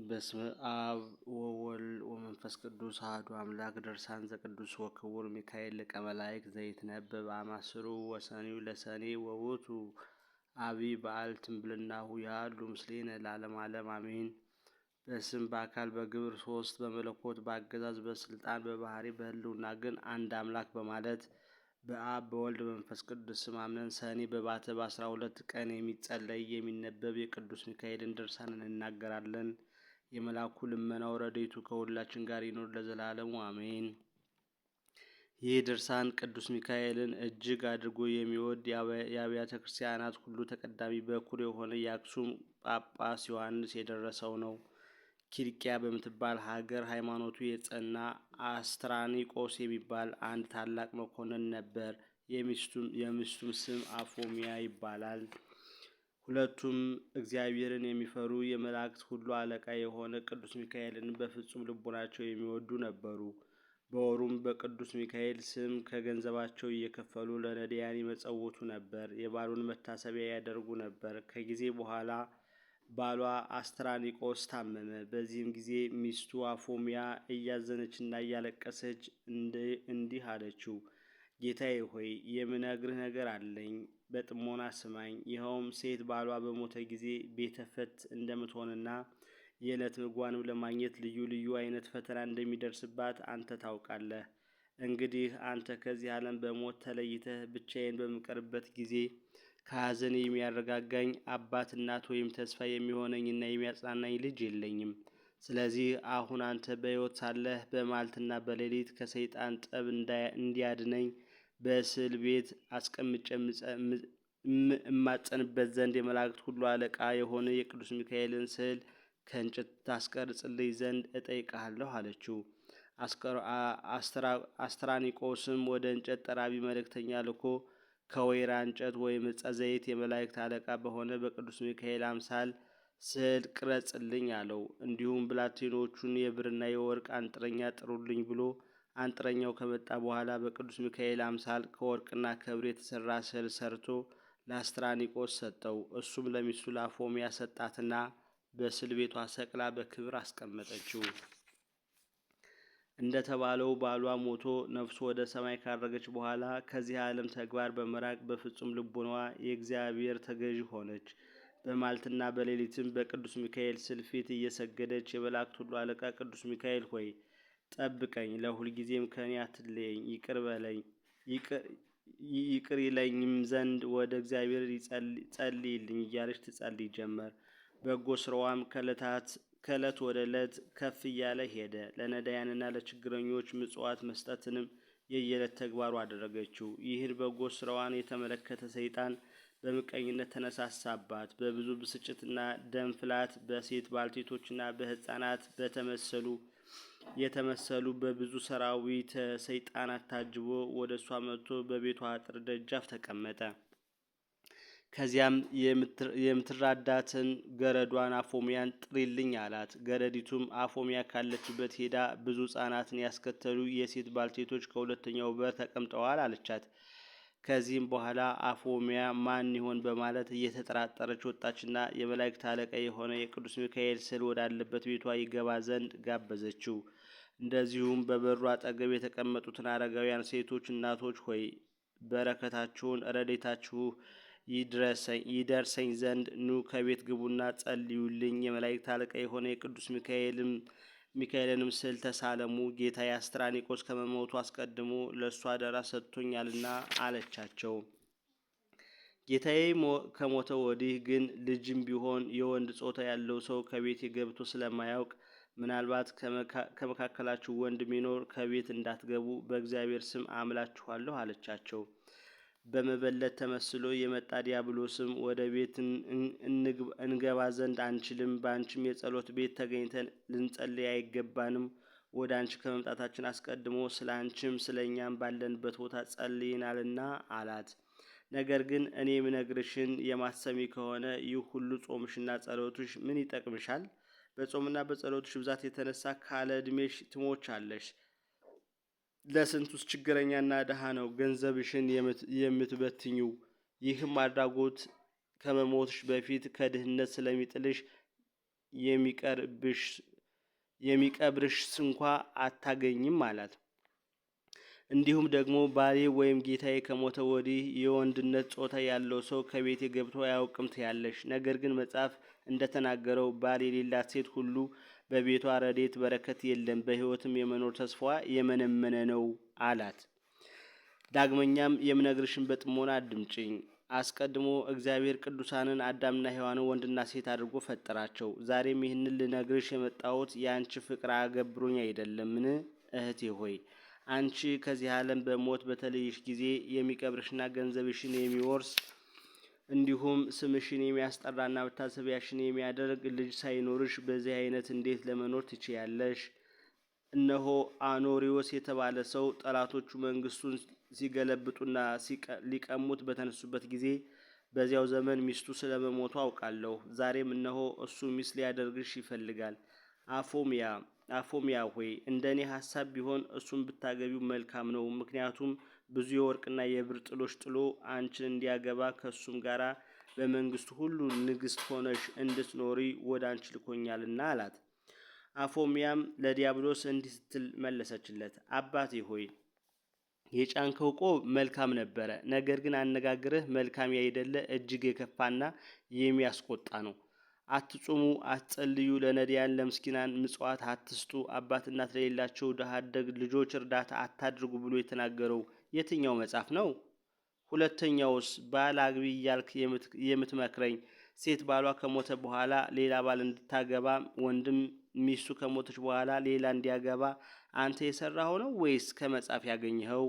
በስመ አብ ወወልድ ወመንፈስ ቅዱስ አሐዱ አምላክ። ድርሳን ዘቅዱስ ወክቡር ሚካኤል ሊቀ መላእክት ዘይትነበብ አማስሩ ወሰኒው ለሰኔ ወውቱ አብይ በዓል ትንብልናሁ ያሉ ምስሌነ ለዓለመ ዓለም አሜን። በስም በአካል በግብር ሶስት በመለኮት በአገዛዝ በስልጣን በባህሪ በህልውና ግን አንድ አምላክ በማለት በአብ በወልድ በመንፈስ ቅዱስ ስም አምነን ሰኔ በባተ በ12 ቀን የሚጸለይ የሚነበብ የቅዱስ ሚካኤልን ድርሳን እንናገራለን። የመልአኩ ልመናው ረድኤቱ ከሁላችን ጋር ይኑር ለዘላለሙ አሜን። ይህ ድርሳን ቅዱስ ሚካኤልን እጅግ አድርጎ የሚወድ የአብያተ ክርስቲያናት ሁሉ ተቀዳሚ በኩር የሆነ የአክሱም ጳጳስ ዮሐንስ የደረሰው ነው። ኪልቅያ በምትባል ሀገር ሃይማኖቱ የጸና አስትራኒቆስ የሚባል አንድ ታላቅ መኮንን ነበር። የሚስቱም ስም አፎሚያ ይባላል። ሁለቱም እግዚአብሔርን የሚፈሩ የመላእክት ሁሉ አለቃ የሆነ ቅዱስ ሚካኤልን በፍጹም ልቦናቸው የሚወዱ ነበሩ። በወሩም በቅዱስ ሚካኤል ስም ከገንዘባቸው እየከፈሉ ለነዳያን ይመጸውቱ ነበር። የባሉን መታሰቢያ ያደርጉ ነበር። ከጊዜ በኋላ ባሏ አስትራኒቆስ ታመመ። በዚህም ጊዜ ሚስቱ አፎሚያ እያዘነችና እያለቀሰች እንዲህ አለችው፣ ጌታዬ ሆይ የምነግርህ ነገር አለኝ፣ በጥሞና ስማኝ። ይኸውም ሴት ባሏ በሞተ ጊዜ ቤተ ፈት እንደምትሆንና የዕለት ምግቧንም ለማግኘት ልዩ ልዩ አይነት ፈተና እንደሚደርስባት አንተ ታውቃለህ። እንግዲህ አንተ ከዚህ ዓለም በሞት ተለይተህ ብቻዬን በምቀርበት ጊዜ ከሐዘን የሚያረጋጋኝ አባት፣ እናት ወይም ተስፋ የሚሆነኝና የሚያጽናናኝ ልጅ የለኝም። ስለዚህ አሁን አንተ በሕይወት ሳለህ በመዓልትና በሌሊት ከሰይጣን ጠብ እንዲያድነኝ በስዕል ቤት አስቀምጬ እማጸንበት ዘንድ የመላእክት ሁሉ አለቃ የሆነ የቅዱስ ሚካኤልን ስዕል ከእንጨት ታስቀርጽልኝ ዘንድ እጠይቅሃለሁ አለችው። አስትራኒቆስም ወደ እንጨት ጠራቢ መልእክተኛ ልኮ ከወይራ እንጨት ወይም ዕፀ ዘይት የመላእክት አለቃ በሆነ በቅዱስ ሚካኤል አምሳል ስዕል ቅረጽልኝ አለው። እንዲሁም ብላቴኖቹን የብርና የወርቅ አንጥረኛ ጥሩልኝ ብሎ አንጥረኛው ከመጣ በኋላ በቅዱስ ሚካኤል አምሳል ከወርቅና ከብር የተሰራ ስዕል ሰርቶ ለአስትራኒቆስ ሰጠው። እሱም ለሚስቱ ለአፎሚያ ሰጣትና በስዕል ቤቷ ሰቅላ በክብር አስቀመጠችው። እንደተባለው ባሏ ሞቶ ነፍሱ ወደ ሰማይ ካረገች በኋላ ከዚህ ዓለም ተግባር በመራቅ በፍጹም ልቡናዋ የእግዚአብሔር ተገዢ ሆነች። በማልትና በሌሊትም በቅዱስ ሚካኤል ስዕል ፊት እየሰገደች የመላእክት ሁሉ አለቃ ቅዱስ ሚካኤል ሆይ ጠብቀኝ፣ ለሁልጊዜም ከኔ አትለየኝ፣ ይቅር በለኝ ይቅር ይለኝም ዘንድ ወደ እግዚአብሔር ጸልይልኝ እያለች ትጸልይ ጀመር። በጎ ስራዋም ከዕለት ወደ ዕለት ከፍ እያለ ሄደ። ለነዳያንና ለችግረኞች ምጽዋት መስጠትንም የየዕለት ተግባሩ አደረገችው። ይህን በጎ ስራዋን የተመለከተ ሰይጣን በምቀኝነት ተነሳሳባት። በብዙ ብስጭትና ደም ፍላት በሴት ባልቴቶችና በሕፃናት በተመሰሉ የተመሰሉ በብዙ ሰራዊት ሰይጣናት ታጅቦ ወደ እሷ መጥቶ በቤቷ አጥር ደጃፍ ተቀመጠ። ከዚያም የምትራዳትን ገረዷን አፎሚያን ጥሪልኝ አላት። ገረዲቱም አፎሚያ ካለችበት ሄዳ ብዙ ሕፃናትን ያስከተሉ የሴት ባልቴቶች ከሁለተኛው በር ተቀምጠዋል አለቻት። ከዚህም በኋላ አፎሚያ ማን ይሆን በማለት እየተጠራጠረች ወጣችና የመላእክት አለቃ የሆነ የቅዱስ ሚካኤል ስዕል ወዳለበት ቤቷ ይገባ ዘንድ ጋበዘችው። እንደዚሁም በበሩ አጠገብ የተቀመጡትን አረጋውያን ሴቶች እናቶች ሆይ በረከታችሁን ረድኤታችሁ ይደርሰኝ ዘንድ ኑ ከቤት ግቡና ጸልዩልኝ። የመላእክት አለቃ የሆነ የቅዱስ ሚካኤልንም ስዕል ተሳለሙ። ጌታ የአስትራኒቆስ ከመሞቱ አስቀድሞ ለእሱ አደራ ሰጥቶኛልና አለቻቸው። ጌታዬ ከሞተ ወዲህ ግን ልጅም ቢሆን የወንድ ጾታ ያለው ሰው ከቤቴ ገብቶ ስለማያውቅ ምናልባት ከመካከላችሁ ወንድ ቢኖር ከቤት እንዳትገቡ በእግዚአብሔር ስም አምላችኋለሁ አለቻቸው። በመበለት ተመስሎ የመጣ ዲያብሎስም ወደ ቤት እንገባ ዘንድ አንችልም፣ በአንቺም የጸሎት ቤት ተገኝተን ልንጸልይ አይገባንም። ወደ አንቺ ከመምጣታችን አስቀድሞ ስለ አንቺም ስለ እኛም ባለንበት ቦታ ጸልይናልና አላት። ነገር ግን እኔ የምነግርሽን የማትሰሚ ከሆነ ይህ ሁሉ ጾምሽና ጸሎትሽ ምን ይጠቅምሻል? በጾምና በጸሎትሽ ብዛት የተነሳ ካለ ዕድሜሽ ትሞቻለሽ። ለስንቱስ ችግረኛና ድሃ ነው ገንዘብሽን የምትበትኙ። ይህም አድራጎት ከመሞትሽ በፊት ከድህነት ስለሚጥልሽ የሚቀብርሽ ስንኳ አታገኝም አላት። እንዲሁም ደግሞ ባሌ ወይም ጌታዬ ከሞተ ወዲህ የወንድነት ጾታ ያለው ሰው ከቤቴ ገብቶ አያውቅም ትያለሽ። ነገር ግን መጽሐፍ እንደተናገረው ባል የሌላት ሴት ሁሉ በቤቷ ረድኤት በረከት የለም፣ በሕይወትም የመኖር ተስፋዋ የመነመነ ነው አላት። ዳግመኛም የምነግርሽን በጥሞና አድምጭኝ። አስቀድሞ እግዚአብሔር ቅዱሳንን አዳምና ሔዋንን ወንድና ሴት አድርጎ ፈጠራቸው። ዛሬም ይህንን ልነግርሽ የመጣሁት የአንቺ ፍቅር አገብሮኝ አይደለምን? እህቴ ሆይ፣ አንቺ ከዚህ ዓለም በሞት በተለየሽ ጊዜ የሚቀብርሽና ገንዘብሽን የሚወርስ እንዲሁም ስምሽን የሚያስጠራና መታሰቢያሽን የሚያደርግ ልጅ ሳይኖርሽ በዚህ አይነት እንዴት ለመኖር ትችያለሽ? እነሆ አኖሪዎስ የተባለ ሰው ጠላቶቹ መንግስቱን ሲገለብጡና ሊቀሙት በተነሱበት ጊዜ በዚያው ዘመን ሚስቱ ስለመሞቱ አውቃለሁ። ዛሬም እነሆ እሱ ሚስት ሊያደርግሽ ይፈልጋል። አፎሚያ፣ አፎሚያ ሆይ፣ እንደ እኔ ሀሳብ ቢሆን እሱን ብታገቢው መልካም ነው። ምክንያቱም ብዙ የወርቅና የብር ጥሎሽ ጥሎ አንቺን እንዲያገባ ከእሱም ጋር በመንግስቱ ሁሉ ንግስት ሆነሽ እንድትኖሪ ወደ አንቺ ልኮኛልና አላት። አፎሚያም ለዲያብሎስ እንዲህ ስትል መለሰችለት። አባቴ ሆይ፣ የጫንከው ቆብ መልካም ነበረ። ነገር ግን አነጋገርህ መልካም ያይደለ እጅግ የከፋና የሚያስቆጣ ነው። አትጹሙ፣ አትጸልዩ፣ ለነዳያን ለምስኪናን ምጽዋት አትስጡ፣ አባት እናት ለሌላቸው ድሃ አደግ ልጆች እርዳታ አታድርጉ ብሎ የተናገረው የትኛው መጽሐፍ ነው? ሁለተኛውስ ባል አግቢ እያልክ የምትመክረኝ ሴት ባሏ ከሞተ በኋላ ሌላ ባል እንድታገባ፣ ወንድም ሚስቱ ከሞተች በኋላ ሌላ እንዲያገባ አንተ የሰራኸው ነው ወይስ ከመጽሐፍ ያገኘኸው?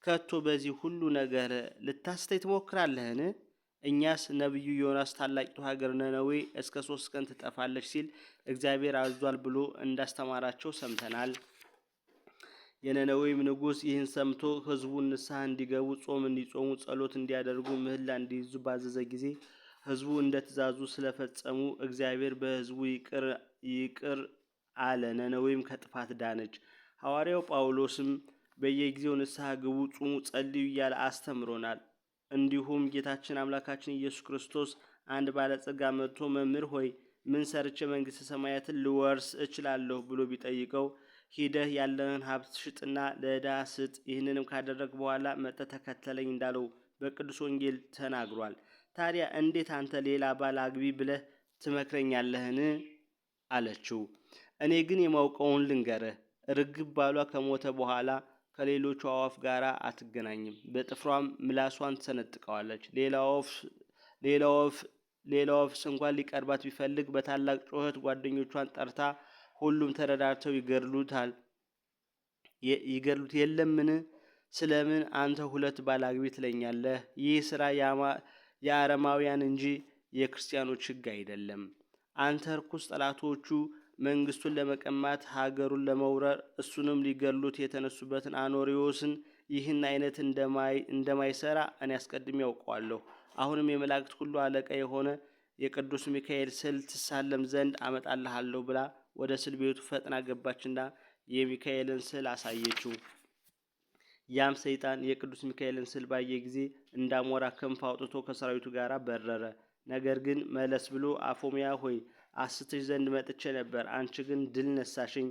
ከቶ በዚህ ሁሉ ነገር ልታስተይ ትሞክራለህን? እኛስ ነቢዩ ዮናስ ታላቂቱ ሀገር ነነዌ እስከ 3 ቀን ትጠፋለች ሲል እግዚአብሔር አዟል ብሎ እንዳስተማራቸው ሰምተናል። የነነዌም ንጉሥ ይህን ሰምቶ ሕዝቡን ንስሐ እንዲገቡ፣ ጾም እንዲጾሙ፣ ጸሎት እንዲያደርጉ፣ ምህላ እንዲይዙ ባዘዘ ጊዜ ሕዝቡ እንደ ትእዛዙ ስለፈጸሙ እግዚአብሔር በሕዝቡ ይቅር አለ። ነነዌም ከጥፋት ዳነች። ሐዋርያው ጳውሎስም በየጊዜው ንስሐ ግቡ፣ ጹሙ፣ ጸልዩ እያለ አስተምሮናል። እንዲሁም ጌታችን አምላካችን ኢየሱስ ክርስቶስ አንድ ባለጸጋ መጥቶ መምህር ሆይ፣ ምን ሰርቼ መንግሥተ ሰማያትን ልወርስ እችላለሁ ብሎ ቢጠይቀው ሂደህ ያለህን ሀብት ሽጥና ለዕዳ ስጥ፣ ይህንንም ካደረግ በኋላ መጥተህ ተከተለኝ እንዳለው በቅዱስ ወንጌል ተናግሯል። ታዲያ እንዴት አንተ ሌላ ባል አግቢ ብለህ ትመክረኛለህን? አለችው። እኔ ግን የማውቀውን ልንገርህ። ርግብ ባሏ ከሞተ በኋላ ከሌሎቹ አዋፍ ጋር አትገናኝም። በጥፍሯም ምላሷን ትሰነጥቀዋለች። ሌላ ወፍ እንኳን ሊቀርባት ቢፈልግ በታላቅ ጩኸት ጓደኞቿን ጠርታ ሁሉም ተረዳድተው ይገድሉታል ይገድሉት የለምን? ስለምን አንተ ሁለት ባል አግቢ ትለኛለህ? ይህ ስራ የአረማውያን እንጂ የክርስቲያኖች ሕግ አይደለም። አንተ ርኩስ፣ ጠላቶቹ መንግስቱን ለመቀማት ሀገሩን ለመውረር እሱንም ሊገሉት የተነሱበትን አኖሪዎስን ይህን አይነት እንደማይሰራ እኔ አስቀድሜ ያውቀዋለሁ። አሁንም የመላእክት ሁሉ አለቃ የሆነ የቅዱስ ሚካኤል ስዕል ትሳለም ዘንድ አመጣልሃለሁ ብላ ወደ ስዕል ቤቱ ፈጥና ገባችና የሚካኤልን ስዕል አሳየችው። ያም ሰይጣን የቅዱስ ሚካኤልን ስዕል ባየ ጊዜ እንዳሞራ ክንፍ አውጥቶ ከሰራዊቱ ጋር በረረ። ነገር ግን መለስ ብሎ አፎሚያ ሆይ፣ አስትሽ ዘንድ መጥቼ ነበር፣ አንቺ ግን ድል ነሳሽኝ፣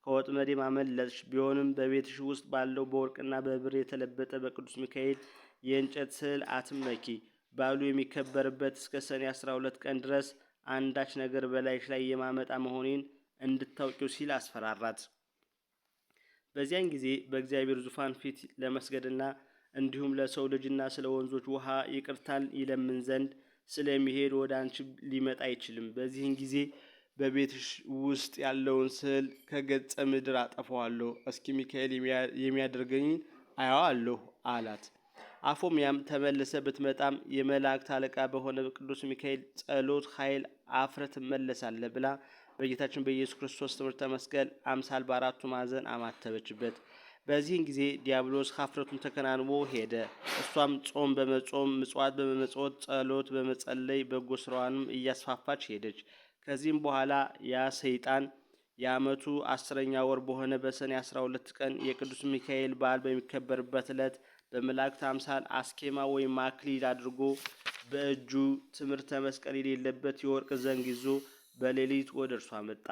ከወጥመዴም አመለጥሽ። ቢሆንም በቤትሽ ውስጥ ባለው በወርቅና በብር የተለበጠ በቅዱስ ሚካኤል የእንጨት ስዕል አትመኪ። በዓሉ የሚከበርበት እስከ ሰኔ 12 ቀን ድረስ አንዳች ነገር በላይሽ ላይ የማመጣ መሆኔን እንድታውቂው ሲል አስፈራራት። በዚያን ጊዜ በእግዚአብሔር ዙፋን ፊት ለመስገድና እንዲሁም ለሰው ልጅና ስለ ወንዞች ውሃ ይቅርታን ይለምን ዘንድ ስለሚሄድ ወደ አንቺ ሊመጣ አይችልም። በዚህን ጊዜ በቤትሽ ውስጥ ያለውን ስዕል ከገጸ ምድር አጠፋዋለሁ። እስኪ ሚካኤል የሚያደርገኝ አየዋለሁ አላት። አፎምያም ተመልሰ ብትመጣም የመላእክት አለቃ በሆነ ቅዱስ ሚካኤል ጸሎት ኃይል አፍረ ትመለሳለህ ብላ በጌታችን በኢየሱስ ክርስቶስ ትምህርተ መስቀል አምሳል በአራቱ ማዕዘን አማተበችበት። በዚህን ጊዜ ዲያብሎስ ሀፍረቱን ተከናንቦ ሄደ። እሷም ጾም በመጾም፣ ምጽዋት በመመጽወት፣ ጸሎት በመጸለይ በጎ ስራዋንም እያስፋፋች ሄደች። ከዚህም በኋላ ያ ሰይጣን የዓመቱ 10ኛ ወር በሆነ በሰኔ 12 ቀን የቅዱስ ሚካኤል በዓል በሚከበርበት ዕለት በመላእክት አምሳል አስኬማ ወይም አክሊል አድርጎ በእጁ ትምህርተ መስቀል የሌለበት የወርቅ ዘንግ ይዞ በሌሊት ወደ እርሷ መጣ።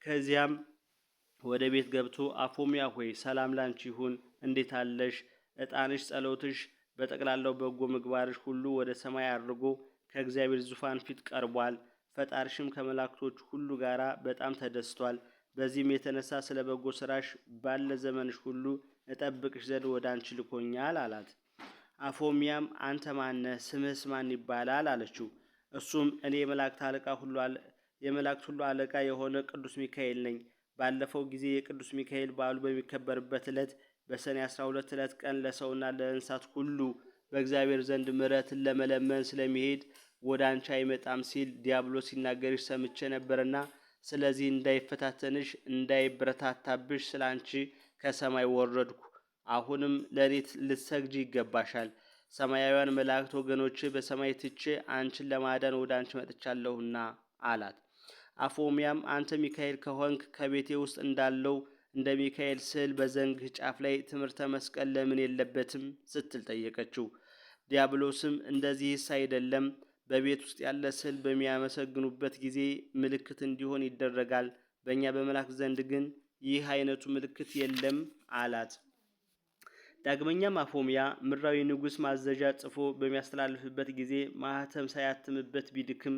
ከዚያም ወደ ቤት ገብቶ አፎሚያ ሆይ ሰላም ላንቺ ይሁን፣ እንዴት አለሽ? ዕጣንሽ፣ ጸሎትሽ፣ በጠቅላላው በጎ ምግባርሽ ሁሉ ወደ ሰማይ አድርጎ ከእግዚአብሔር ዙፋን ፊት ቀርቧል። ፈጣሪሽም ከመላእክቶች ሁሉ ጋር በጣም ተደስቷል። በዚህም የተነሳ ስለ በጎ ስራሽ ባለ ዘመንሽ ሁሉ እጠብቅሽ ዘንድ ወደ አንቺ ልኮኛል አላት። አፎሚያም አንተ ማነህ? ስምህስ ማን ይባላል? አለችው። እሱም እኔ የመላእክት ሁሉ አለቃ የሆነ ቅዱስ ሚካኤል ነኝ። ባለፈው ጊዜ የቅዱስ ሚካኤል በዓሉ በሚከበርበት ዕለት በሰኔ 12 ዕለት ቀን ለሰውና ለእንስሳት ሁሉ በእግዚአብሔር ዘንድ ምሕረትን ለመለመን ስለሚሄድ ወደ አንቺ አይመጣም ሲል ዲያብሎስ ሲናገርሽ ሰምቼ ነበርና ስለዚህ እንዳይፈታተንሽ እንዳይበረታታብሽ ስለ አንቺ ከሰማይ ወረድኩ። አሁንም ለእኔ ልትሰግጂ ይገባሻል። ሰማያውያን መላእክት ወገኖች በሰማይ ትቼ አንቺን ለማዳን ወደ አንቺ መጥቻለሁና አላት። አፎሚያም አንተ ሚካኤል ከሆንክ ከቤቴ ውስጥ እንዳለው እንደ ሚካኤል ስዕል በዘንግህ ጫፍ ላይ ትምህርተ መስቀል ለምን የለበትም ስትል ጠየቀችው። ዲያብሎስም እንደዚህስ አይደለም፣ በቤት ውስጥ ያለ ስዕል በሚያመሰግኑበት ጊዜ ምልክት እንዲሆን ይደረጋል። በእኛ በመላክ ዘንድ ግን ይህ አይነቱ ምልክት የለም አላት። ዳግመኛም አፎሚያ ምድራዊ ንጉሥ ማዘዣ ጽፎ በሚያስተላልፍበት ጊዜ ማኅተም ሳያትምበት ቢድክም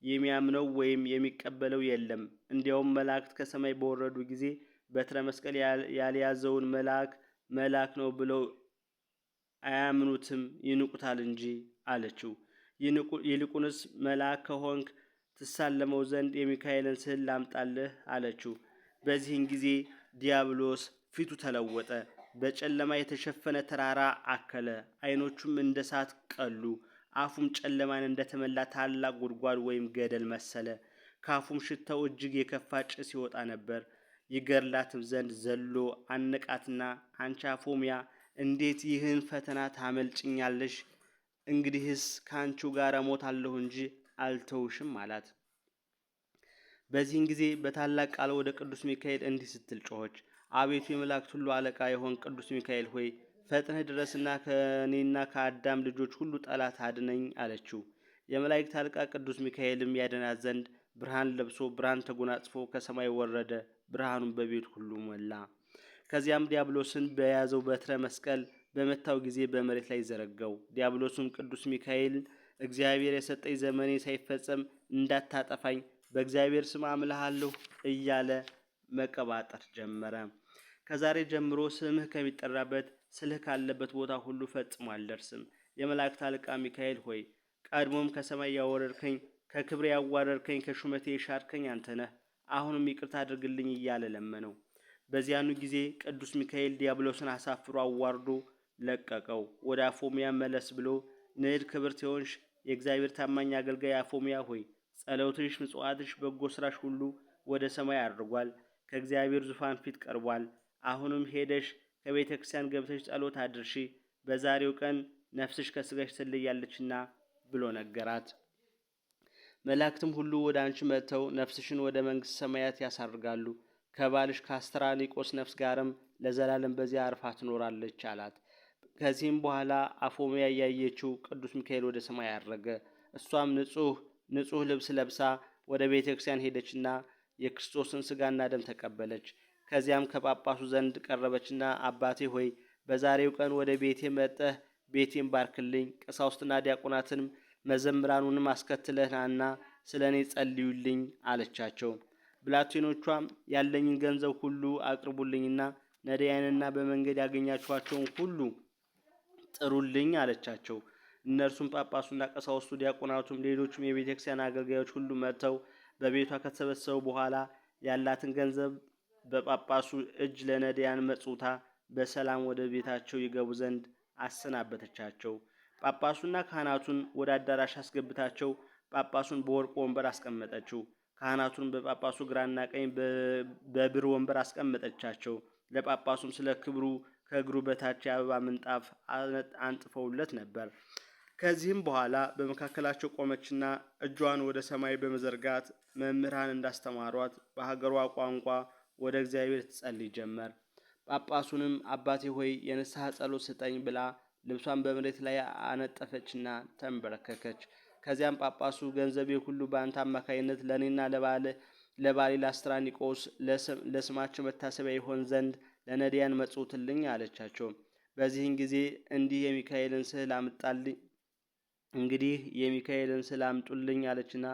የሚያምነው ወይም የሚቀበለው የለም። እንዲያውም መላእክት ከሰማይ በወረዱ ጊዜ በትረ መስቀል ያልያዘውን መልአክ መልአክ ነው ብለው አያምኑትም፣ ይንቁታል እንጂ አለችው። ይልቁንስ መልአክ ከሆንክ ትሳለመው ዘንድ የሚካኤልን ስዕል ላምጣልህ አለችው። በዚህን ጊዜ ዲያብሎስ ፊቱ ተለወጠ፣ በጨለማ የተሸፈነ ተራራ አከለ። ዓይኖቹም እንደ እሳት ቀሉ። አፉም ጨለማን እንደተመላ ታላቅ ጉድጓድ ወይም ገደል መሰለ። ካፉም ሽታው እጅግ የከፋ ጭስ ይወጣ ነበር። ይገድላትም ዘንድ ዘሎ አነቃትና አንቺ አፎሚያ እንዴት ይህን ፈተና ታመልጭኛለሽ? እንግዲህስ ከአንቺው ጋር እሞታለሁ እንጂ አልተውሽም አላት። በዚህን ጊዜ በታላቅ ቃል ወደ ቅዱስ ሚካኤል እንዲህ ስትል ጮኸች። አቤቱ የመላእክት ሁሉ አለቃ የሆን ቅዱስ ሚካኤል ሆይ ፈጥነህ ድረስና ከእኔና ከአዳም ልጆች ሁሉ ጠላት አድነኝ አለችው። የመላእክት አለቃ ቅዱስ ሚካኤልም ያድናት ዘንድ ብርሃን ለብሶ ብርሃን ተጎናጽፎ ከሰማይ ወረደ። ብርሃኑን በቤት ሁሉ ሞላ። ከዚያም ዲያብሎስን በያዘው በትረ መስቀል በመታው ጊዜ በመሬት ላይ ዘረጋው። ዲያብሎስም ቅዱስ ሚካኤል እግዚአብሔር የሰጠኝ ዘመኔ ሳይፈጸም እንዳታጠፋኝ በእግዚአብሔር ስም አምልሃለሁ እያለ መቀባጠር ጀመረ። ከዛሬ ጀምሮ ስምህ ከሚጠራበት ስልህ ካለበት ቦታ ሁሉ ፈጽሞ አልደርስም። የመላእክት አለቃ ሚካኤል ሆይ ቀድሞም ከሰማይ ያወረድከኝ፣ ከክብሬ ያዋረድከኝ፣ ከሹመቴ የሻርከኝ አንተ ነህ። አሁንም ይቅርታ አድርግልኝ እያለ ለመነው። በዚያኑ ጊዜ ቅዱስ ሚካኤል ዲያብሎስን አሳፍሮ አዋርዶ ለቀቀው። ወደ አፎሚያ መለስ ብሎ ንዕድ ክብርት የሆንሽ የእግዚአብሔር ታማኝ አገልጋይ አፎሚያ ሆይ ጸሎትሽ፣ ምጽዋትሽ፣ በጎ ስራሽ ሁሉ ወደ ሰማይ አድርጓል፣ ከእግዚአብሔር ዙፋን ፊት ቀርቧል። አሁንም ሄደሽ ከቤተ ክርስቲያን ገብተሽ ጸሎት አድርሺ፣ በዛሬው ቀን ነፍስሽ ከስጋሽ ትለያለችና ብሎ ነገራት። መላእክትም ሁሉ ወደ አንቺ መጥተው ነፍስሽን ወደ መንግሥተ ሰማያት ያሳርጋሉ። ከባልሽ ከአስትራኒቆስ ነፍስ ጋርም ለዘላለም በዚያ አርፋ ትኖራለች አላት። ከዚህም በኋላ አፎሚያ እያየችው ቅዱስ ሚካኤል ወደ ሰማይ አረገ። እሷም ንጹሕ ንጹሕ ልብስ ለብሳ ወደ ቤተ ክርስቲያን ሄደችና የክርስቶስን ስጋና ደም ተቀበለች። ከዚያም ከጳጳሱ ዘንድ ቀረበችና አባቴ ሆይ በዛሬው ቀን ወደ ቤቴ መጠህ ቤቴን ባርክልኝ፣ ቀሳውስትና ዲያቆናትንም መዘምራኑንም አስከትለህ ናና ስለ እኔ ጸልዩልኝ አለቻቸው። ብላቴኖቿም ያለኝን ገንዘብ ሁሉ አቅርቡልኝና ነዳያንና በመንገድ ያገኛችኋቸውን ሁሉ ጥሩልኝ አለቻቸው። እነርሱም ጳጳሱና ቀሳውስቱ፣ ዲያቆናቱም ሌሎቹም የቤተ ክርስቲያን አገልጋዮች ሁሉ መጥተው በቤቷ ከተሰበሰቡ በኋላ ያላትን ገንዘብ በጳጳሱ እጅ ለነዳያን መጽውታ በሰላም ወደ ቤታቸው ይገቡ ዘንድ አሰናበተቻቸው። ጳጳሱና ካህናቱን ወደ አዳራሽ አስገብታቸው ጳጳሱን በወርቅ ወንበር አስቀመጠችው። ካህናቱን በጳጳሱ ግራና ቀኝ በብር ወንበር አስቀመጠቻቸው። ለጳጳሱም ስለ ክብሩ ከእግሩ በታች የአበባ ምንጣፍ አንጥፈውለት ነበር። ከዚህም በኋላ በመካከላቸው ቆመችና እጇን ወደ ሰማይ በመዘርጋት መምህራን እንዳስተማሯት በሀገሯ ቋንቋ ወደ እግዚአብሔር ትጸልይ ጀመር። ጳጳሱንም አባቴ ሆይ የንስሐ ጸሎት ስጠኝ ብላ ልብሷን በመሬት ላይ አነጠፈችና ተንበረከከች። ከዚያም ጳጳሱ ገንዘቤ ሁሉ በአንተ አማካይነት ለእኔና ለባሌ ለአስትራኒቆስ ለስማቸው መታሰቢያ ይሆን ዘንድ ለነዳያን መጽውትልኝ አለቻቸው። በዚህን ጊዜ እንዲህ የሚካኤልን ስዕል አምጣልኝ እንግዲህ የሚካኤልን ስዕል አምጡልኝ አለችና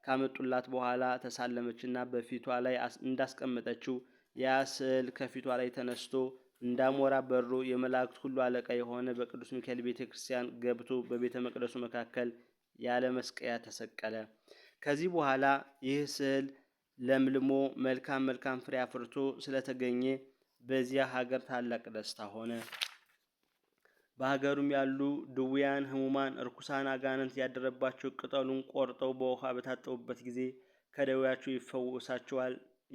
ካመጡላት በኋላ ተሳለመችና በፊቷ ላይ እንዳስቀመጠችው ያ ስዕል ከፊቷ ላይ ተነስቶ እንዳሞራ በሮ የመላእክት ሁሉ አለቃ የሆነ በቅዱስ ሚካኤል ቤተ ክርስቲያን ገብቶ በቤተ መቅደሱ መካከል ያለ መስቀያ ተሰቀለ። ከዚህ በኋላ ይህ ስዕል ለምልሞ መልካም መልካም ፍሬ አፍርቶ ስለተገኘ በዚያ ሀገር ታላቅ ደስታ ሆነ። በሀገሩም ያሉ ድውያን፣ ሕሙማን፣ እርኩሳን አጋንንት ያደረባቸው ቅጠሉን ቆርጠው በውሃ በታጠቡበት ጊዜ ከደዌያቸው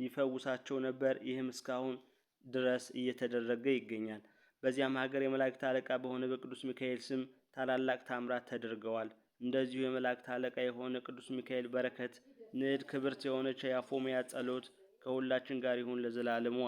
ይፈውሳቸው ነበር። ይህም እስካሁን ድረስ እየተደረገ ይገኛል። በዚያም ሀገር የመላእክት አለቃ በሆነ በቅዱስ ሚካኤል ስም ታላላቅ ታምራት ተደርገዋል። እንደዚሁ የመላእክት አለቃ የሆነ ቅዱስ ሚካኤል በረከት ንድ ክብርት የሆነች የአፎሚያ ጸሎት ከሁላችን ጋር ይሁን ለዘላለሙ።